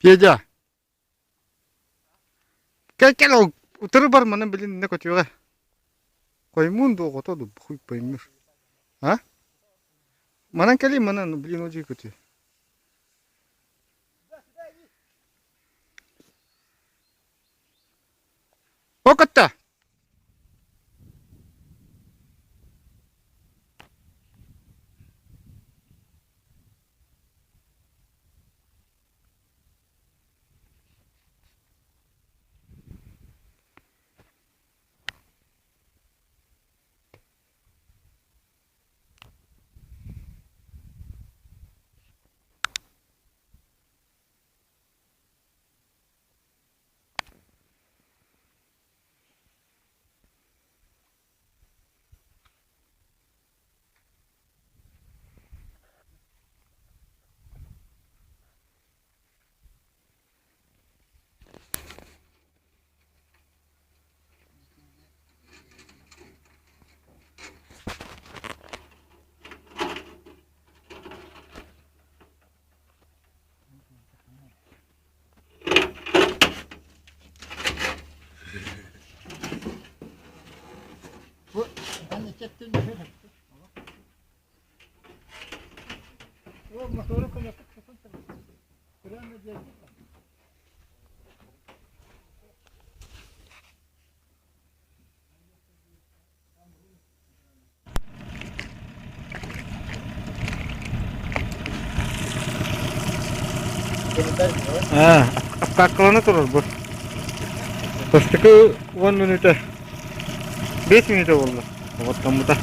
Федя, кэл кэл ол утары бар манан билин иннэ көтүөҕэ. Хоймуун дуо оҕото дуу хуй поймешь. А? Манан кэлин манан блин одьуй көтүө. О кытта! Аа, апкааккалана турар бу. Бастакы 10 мүнүүтэ, 5 мүнүүтэ буолла. Оҕоттоммута.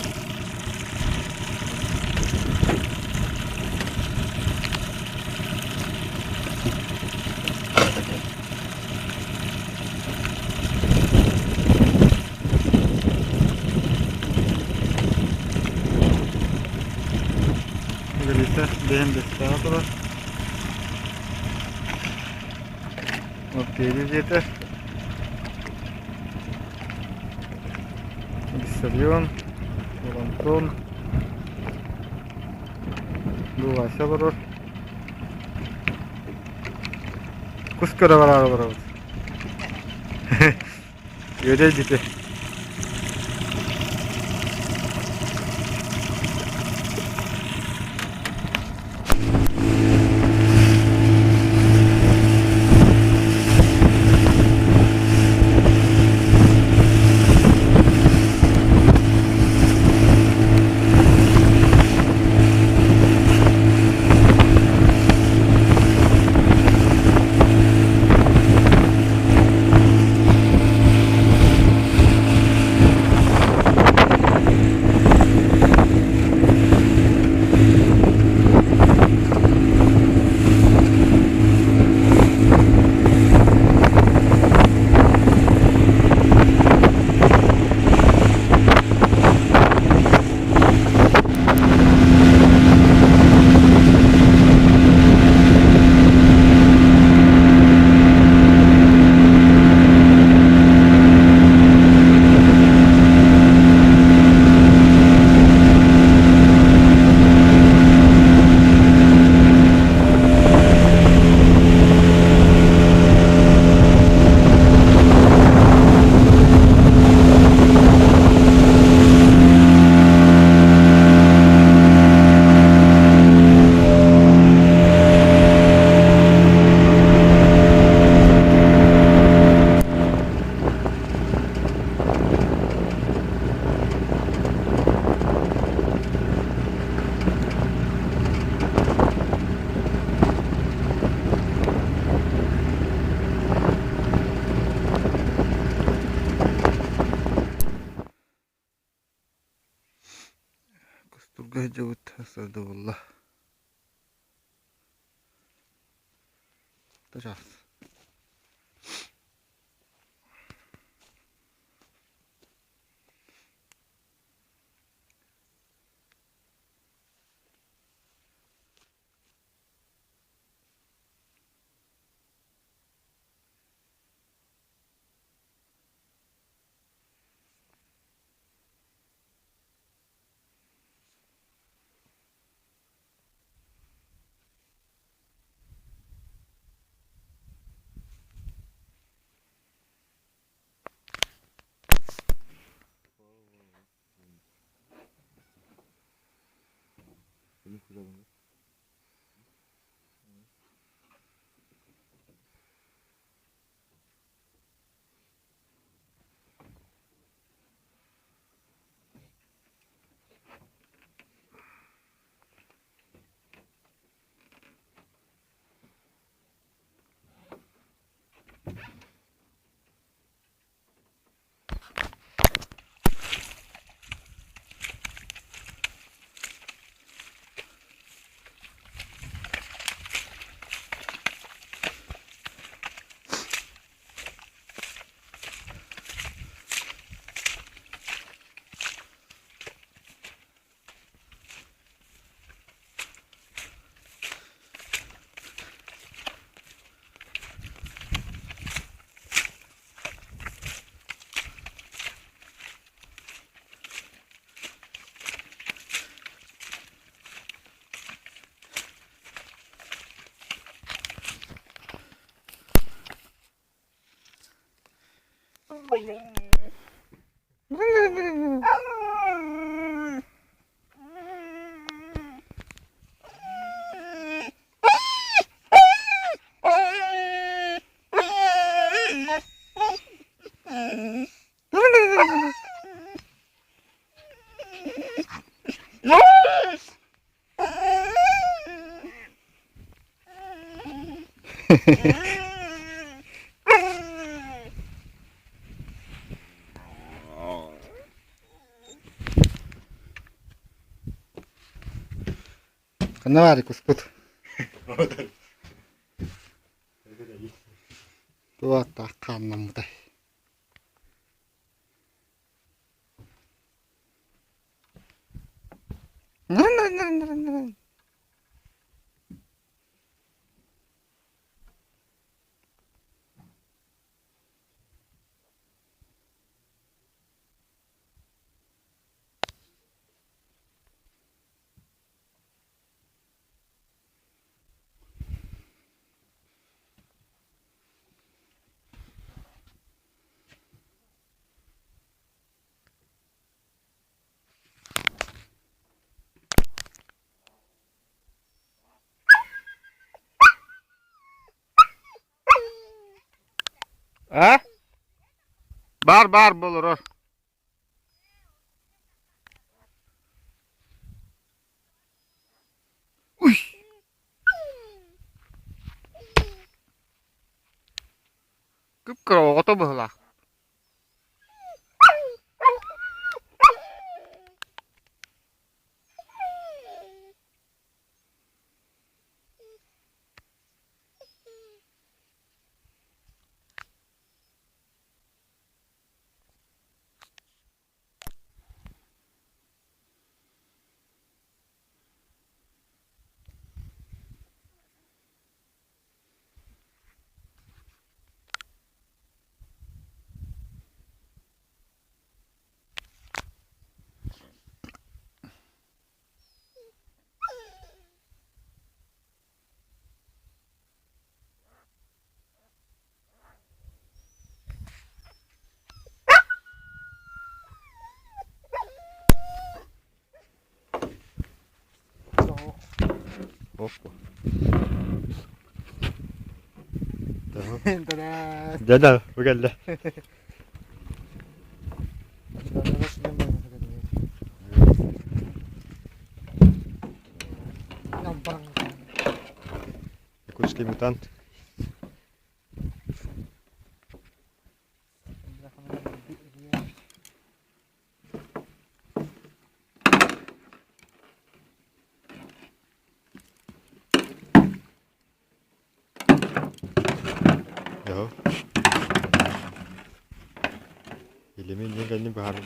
Билиитэ бэйэм бэстээҕэ турар. Моппиэли дьиэтэ. Виссарион, Антон, бу Вася олорор. Кус көрө бараары олоробут. Үөдэй дьити. Кустурга сылдьыбыт сырдыбылла. Тачаас. Ханна баарый куспут? Туох хааннаммытай? А? Баар баар болорор. Уй! Кып-кыра оҕото быһылаах. Опа. Дьэ да, бу кэллэ. Якутский мутант. Joo. Илими иннин кэннин быһааран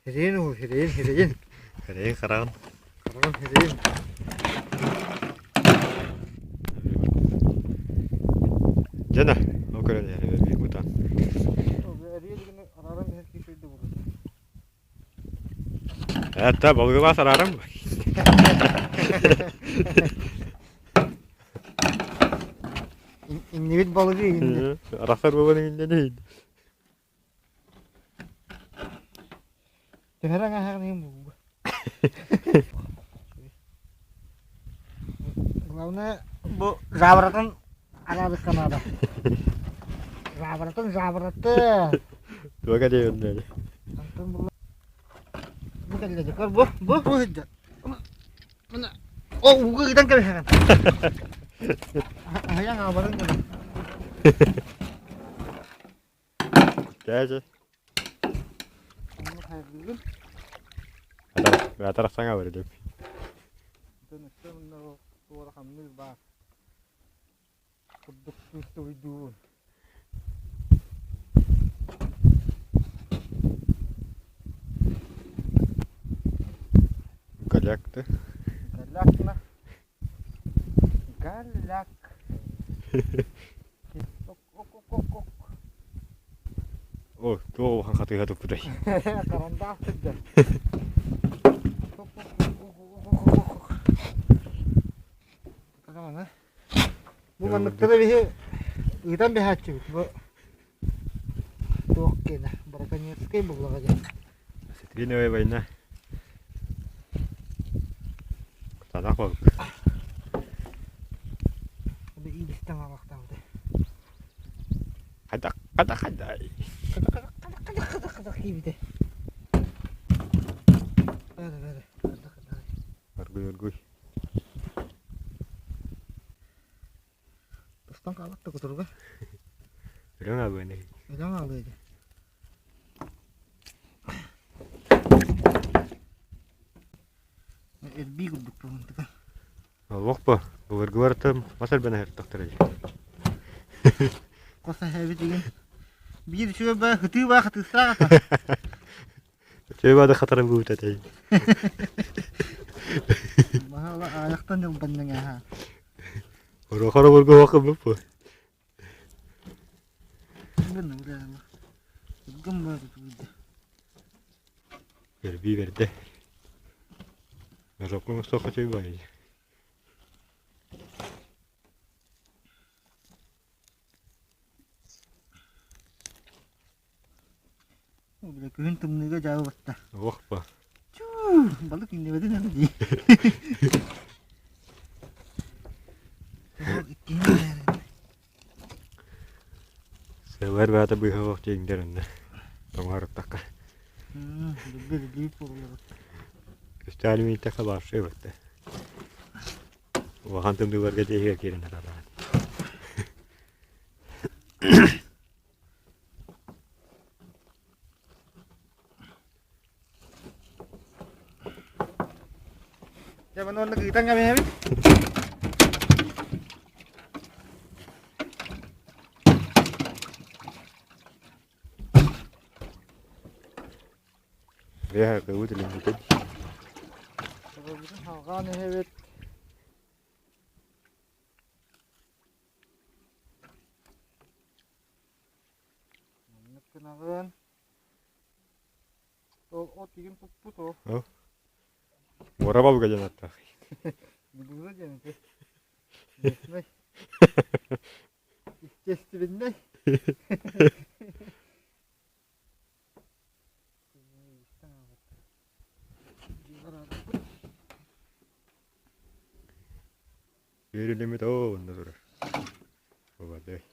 Хириин уу, хириин, хириин. Хириин хараҕын. Хараҕын хириин. Дьэ ол көрөн иһэр мутан. Это балгыла сарарым. Иннибит балыгы иһиннэ. Арахсар буолан иҥиннэ Төһөрө аҥаһаҕын иһин булгу. Главное, бу жабратын араадыкка наада. Жабратын жабраты. Туга диэбин Антон булла. Бу кэллэ дьэ. Бу, бу, бу сылдьар. Мына, о, ууга ыытан кэбиһэҕин. Аһыйаҥ аабарын гына. Кээчэ. Онно хайгыыбын. Атар саҥа бар деп. Онтон өссө мунна туора хамныыр баар. Курдук туйдуубун. Голяк-то. Голяк на. Голяк. Ок-ок-ок-ок. О, туох улахан хатыыһа туппутай. Карандаах сылдьар. Бу манныктары биһи ыытан биһээччибит. Бу туох киэнэ браконьерскай буллаҕа диэн. Осетриновая война. Кытаанах балык. Бу иилистэн аҕалахтаабыта. Хайдах, хайдах, хайдай. Хайдах, хайдах, хайдах, хайдах, хайдах киирбитэ. Бары, бары, хайдах, хайдах. Аргуй, аргуй. Тостон хаалбат да кутуруга. Өлөҥ аалыа ини. Өлөҥ аалыа ини. Эрбии курдук буолан Олох бу былыргылартан мас эрбэн аһыртахтара дии. Хос эһэбит игин биир үчүгэй баа хытыы баа хатыыстаах ата. Үчүгэй баада хатара буут этэй. Маһала аайахтан дьылбаннаҥ аха. Орохоро бургу хакы бу. Эрбии бэрдэ. Морокко оҥостуохха үчүгэй баҕайы. Күһүн тымныыга дьаабы батта. Ох ба. Чуу, балык иҥнибэтин аны дии. Сылар баата быыһа ох дьиҥдэр онно. Тоҥоруттахха. Көстөөнү мииттэххэ баарсыа батта. Улахан тымныыларга дьиэһигэр киирэн арадаан. Дьэ, маны оннук ыытан кэбиһэбит. Бэйэ кыбыт илиҥҥитин. Кыбыбытын салҕаан иһэбит. Маннык гынаҕын. Ол от игин туппут ол. Муора балыга диэн аттаах. Медуза диэн ити. Местный. Естественный. Үөрүлүмүт оо онно турар. Убадай.